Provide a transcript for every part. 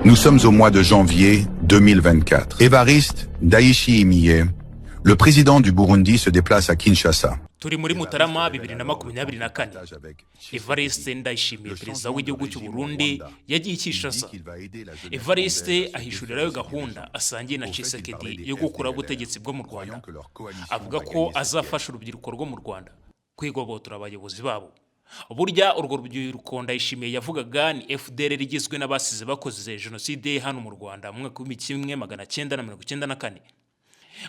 Nous sommes au mois de janvier 2024. Évariste Ndayishimiye, le président du Burundi, se déplace à Kinshasa. Turi muri Mutarama 2024. Evariste Ndayishimiye, perezida w'igihugu cy'u Burundi, yagiye i Kinshasa. Evariste ahishurirayo gahunda asangiye na Tshisekedi yo gukuraho ubutegetsi bwo mu Rwanda. Avuga ko azafasha urubyiruko rwo mu Rwanda kwigobotora abayobozi babo. Burya urwo rubyiruko Ndayishimiye yavugaga ni FDLR igizwe n'abasize bakoze jenoside hano mu Rwanda mu mwaka w'1994,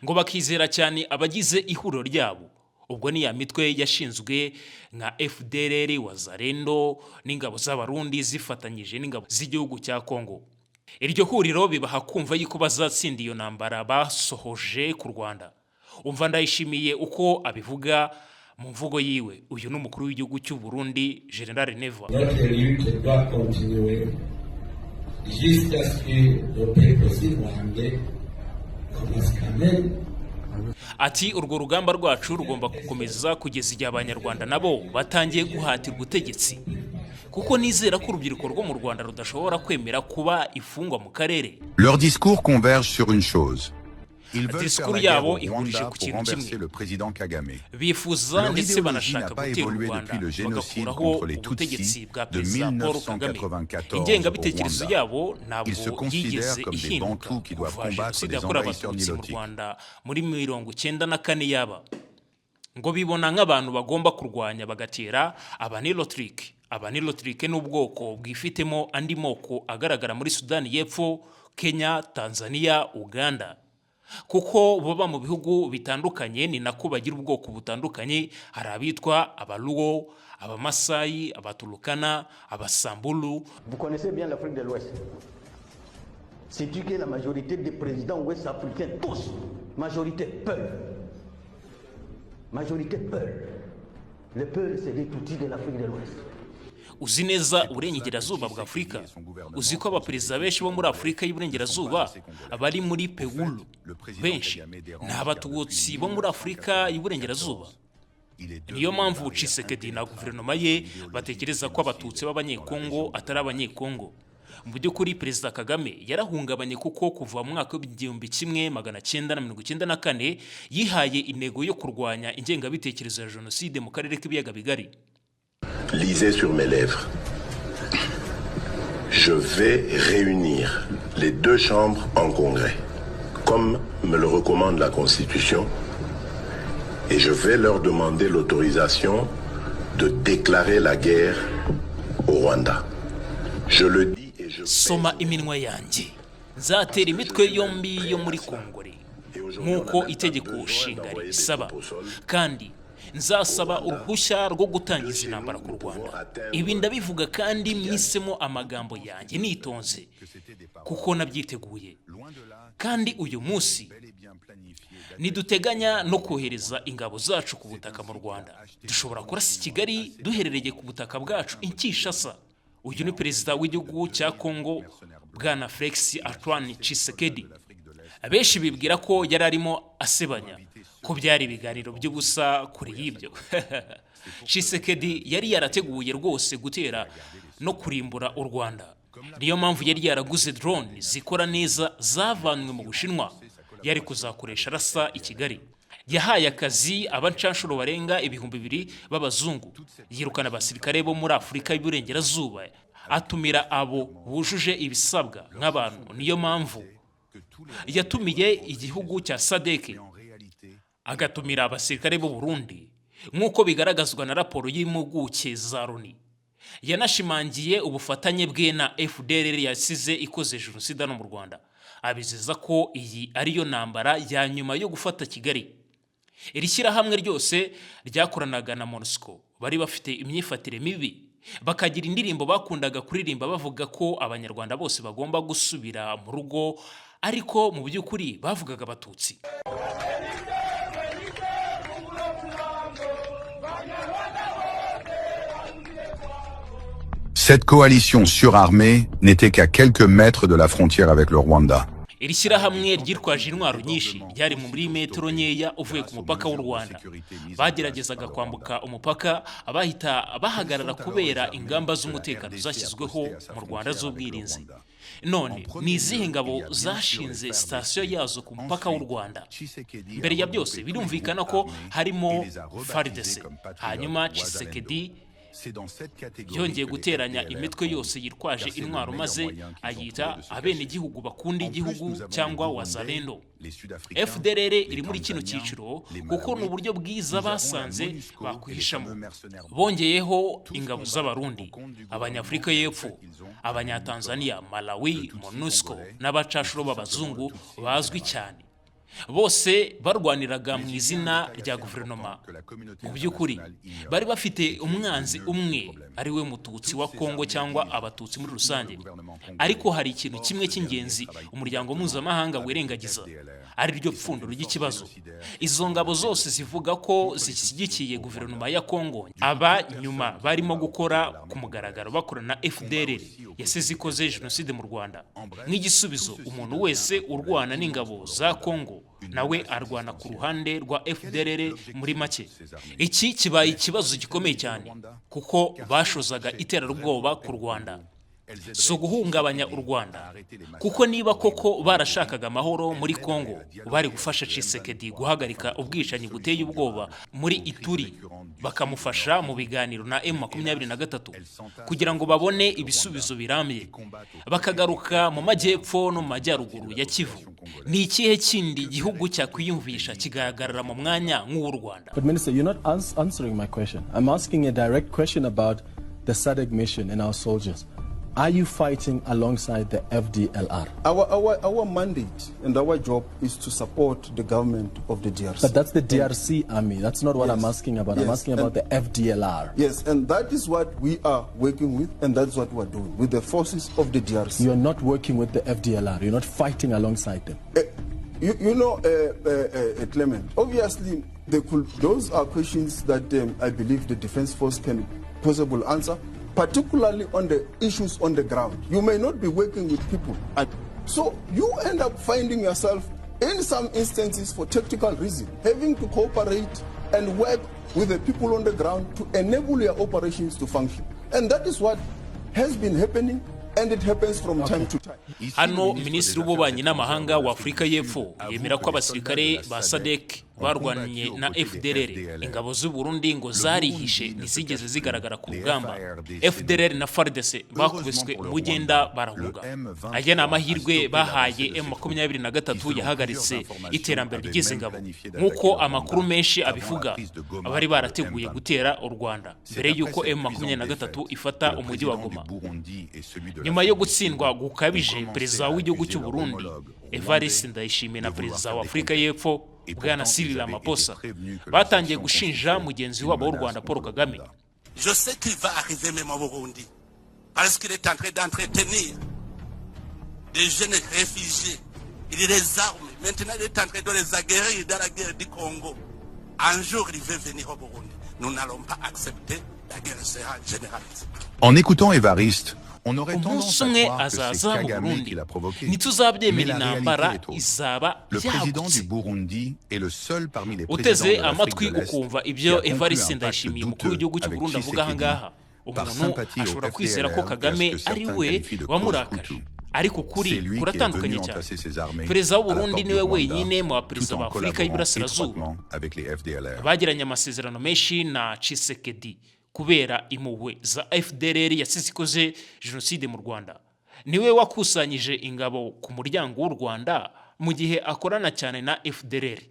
ngo bakizera cyane abagize ihuriro ryabo. Ubwo ni ya mitwe yashinzwe nka FDLR, Wazalendo n'ingabo z'Abarundi zifatanyije n'ingabo z'igihugu cya Congo. Iryo huriro bibaha kumva yuko bazatsinda iyo ntambara basohoje ku Rwanda. Umva Ndayishimiye uko abivuga mu mvugo yiwe. Uyu ni umukuru w'igihugu cy'u Burundi, General Neva. Notre lutte doit continuer jusqu'à ce que le peuple aussi rwandais commence quand même. Ati: "Urwo rugamba rwacu rugomba gukomeza kugeza igihe Abanyarwanda nabo batangiye guhatira ubutegetsi, kuko nizera ko urubyiruko rwo mu Rwanda rudashobora kwemera kuba imfungwa mu karere." Leur discours converge sur une chose. Ils veulent Discours faire la guerre yabo au ihurije Rwanda ku pour kintu renverser kimwe. le président Kagame. Bifuza Leur ndetse idéologie banashaka n'a pas gutera u évolué Rwanda, depuis le génocide bagakuraho contre les ubutegetsi Tutsis bwa de Perezida Paul Kagame. 1994 au Ingengabitekerezo Rwanda. yabo Ils se ntabwo considèrent yigeze comme des ihinduka Bantous qui doivent kuva combattre jenoside des yakorewe envahisseurs Abatutsi mu nilotiques. Rwanda muri 94 yaba. Ngo bibona nk'abantu bagomba kurwanya bagatera Abanilotike. Abanilotike ni ubwoko bwifitemo andi moko agaragara muri Sudani y'Epfo, Kenya, Tanzania, Uganda. Kuko baba mu bihugu bitandukanye, ni nako bagira ubwoko butandukanye. Hari abitwa Abaluwo, Abamasayi, Abaturukana, Abasamburu. Vous connaissez bien l'Afrique de l'Ouest. Sais-tu que la majorité des présidents ouest-africains, tous, majorité Peul. Majorité Peul. Les Peuls, c'est les Tutsis de l'Afrique de l'Ouest. Uzi neza uburengerazuba bwa Afurika? Uzi ko abaperezida benshi bo muri Afurika y'Iburengerazuba bari muri Pewulu? Benshi ni Abatutsi bo muri Afurika y'Iburengerazuba. Niyo mpamvu Tshisekedi na guverinoma ye batekereza ko Abatutsi b'Abanyekongo atari Abanyekongo. Mu by'ukuri, Perezida Kagame yarahungabanye, kuko kuva mu mwaka w'1994 yihaye intego yo kurwanya ingengabitekerezo ya jenoside mu karere k'Ibiyaga Bigari. Lisez sur mes lèvres. Je vais réunir les deux chambres en congrès, comme me le recommande la Constitution, et je vais leur demander l'autorisation de déclarer la guerre au Rwanda. Je le dis et je Soma iminwa yanjye: nzatera imitwe yombi yo muri Kongore nk'uko itegeko nshinga ribisaba, kandi nzasaba uruhushya rwo gutangiza intambara ku Rwanda. Ibi ndabivuga kandi mpisemo amagambo yanjye nitonze, kuko nabyiteguye. Kandi uyu munsi ntiduteganya no kohereza ingabo zacu ku butaka mu Rwanda. Dushobora kurasa i Kigali duherereye ku butaka bwacu i Kinshasa. Uyu ni perezida w'igihugu cya Congo, Bwana Felix Antoine Tshisekedi. Abenshi bibwira ko yari arimo asebanya, ko byari ibiganiro by'ubusa. Kure y'ibyo, Tshisekedi yari yarateguye rwose gutera no kurimbura u Rwanda. Niyo mpamvu yari yaraguze drone zikora neza zavanwe mu Bushinwa, yari kuzakoresha arasa i Kigali. Yahaye akazi abacanshuro barenga 2000 b'abazungu, yirukana abasirikare bo muri Afurika y'Iburengerazuba, atumira abo bujuje ibisabwa nk'abantu. Niyo mpamvu yatumiye igihugu cya SADC, agatumira abasirikare b'u Burundi, nk'uko bigaragazwa na raporo y'impuguke za Loni. Yanashimangiye ubufatanye bwe na FDLR yasize ikoze jenoside hano mu Rwanda, abizeza ko iyi ariyo ntambara ya nyuma yo gufata Kigali. Iri shyirahamwe ryose ryakoranaga na MONUSCO bari bafite imyifatire mibi, bakagira indirimbo bakundaga kuririmba bavuga ko Abanyarwanda bose bagomba gusubira mu rugo, ariko mu by'ukuri bavugaga Abatutsi. Cette coalition surarmée n'était qu'à quelques mètres de la frontière avec le Rwanda. Iri shyirahamwe ryitwaje intwaro nyinshi ryari muri metero nkeya uvuye ku mupaka w'u Rwanda. Bageragezaga kwambuka umupaka bahita bahagarara kubera ingamba z'umutekano zashyizweho mu Rwanda z'ubwirinzi. None ni izihe ngabo zashinze sitasiyo yazo ku mupaka w'u Rwanda? Mbere ya byose, birumvikana ko harimo FARDC. Hanyuma Tshisekedi yongeye guteranya imitwe yose yitwaje intwaro maze ayita abenegihugu bakunda igihugu cyangwa Wazalendo. FDLR iri muri kino cyiciro kuko ni uburyo bwiza basanze bakwihishamo. Bongeyeho ingabo z'Abarundi, Abanyafurika y'Epfo, Abanyatanzania, Malawi, MONUSCO n'abacashuro b'abazungu bazwi cyane. Bose barwaniraga mu izina rya guverinoma. Mu by'ukuri bari bafite umwanzi umwe, ari we Mututsi wa Kongo cyangwa Abatutsi muri rusange. Ariko hari ikintu kimwe cy'ingenzi umuryango mpuzamahanga wirengagiza, ari ryo pfundo ry'ikibazo. Izo ngabo zose zivuga ko zishyigikiye guverinoma ya Kongo, aba nyuma barimo gukora ku mugaragaro bakorana na FDLR yasize ikoze jenoside mu Rwanda. Nk'igisubizo, umuntu wese urwana n'ingabo za Kongo nawe arwana ku ruhande rwa FDLR. Muri make, iki kibaye ikibazo gikomeye cyane kuko bashozaga iterabwoba ku Rwanda. Si uguhungabanya u Rwanda, kuko niba koko barashakaga amahoro muri Kongo, bari gufasha Tshisekedi guhagarika ubwicanyi buteye ubwoba muri Ituri, bakamufasha mu biganiro na M23 kugira ngo babone ibisubizo birambye, bakagaruka mu majyepfo no mu majyaruguru ya Kivu. Ni ikihe kindi gihugu cyakwiyumvisha kigahagarara mu mwanya nk'uw'u Rwanda? But Minister, you're not answering my question. I'm asking a direct question about the SADC mission and our soldiers. Are you fighting alongside the FDLR? Our mandate and our job is to support the government of the DRC. But that's the DRC army. That's not what I'm asking about. I'm asking about the FDLR. Yes, and that is what we are working with, and that's what we're doing with the forces of the DRC. You're not working with the FDLR. You're not fighting alongside them. Clement, obviously, those are questions that I believe the Defense Force can possibly answer, particularly on the issues on the ground. You may not be working with people. And so you end up finding yourself, in some instances, for tactical reasons, having to cooperate and work with the people on the ground to enable your operations to function. And that is what has been happening, and it happens from time to time. Hano Minisitiri w'Ububanyi n'Amahanga wa Afurika y'Epfo yemera ko abasirikare ba SADC barwanye na FDLR. Ingabo z'u Burundi ngo zarihishe, ntizigeze zigaragara ku rugamba. FDLR na FARDC bakubiswe umugenda barahunga. Aya ni amahirwe bahaye M23 yahagaritse iterambere ry'izi ngabo. Nk'uko amakuru menshi abivuga, bari barateguye gutera u Rwanda mbere y'uko M23 ifata umujyi wa Goma. Nyuma yo gutsindwa gukabije, perezida w'igihugu cy'u Burundi Evariste Ndayishimiye na perezida wa Afurika y'Epfo Bwana Cyril Ramaphosa batangiye gushinja mugenzi wabo w'u Rwanda Paul Kagame. Je sais qu'il va arriver même au Burundi, parce qu'il est en train d'entretenir des jeunes réfugiés. Il les arme. Maintenant, il est en train de les aguerrir dans la guerre du Congo. Un jour, il veut venir au Burundi. Nous n'allons pas accepter. La guerre sera généralisée. En écoutant Évariste, on aurait Umunsi umwe azaza mu Burundi, ntituzabyemera, intambara izaba yagutse. Uteze amatwi ukumva ibyo Evariste Ndayishimiye, umukuru w'igihugu cy'u Burundi, avuga aha ngaha, umuntu ashobora kwizera ko Kagame ari we wamurakaje, ariko ukuri kuratandukanye cyane. Perezida w'u Burundi niwe wenyine mu baperezida ba Afurika y'Iburasirazuba bagiranye amasezerano menshi na Tshisekedi kubera impuhwe za FDLR yasize ikoze jenoside mu Rwanda. Niwe wakusanyije ingabo ku muryango w'u Rwanda mu gihe akorana cyane na FDLR.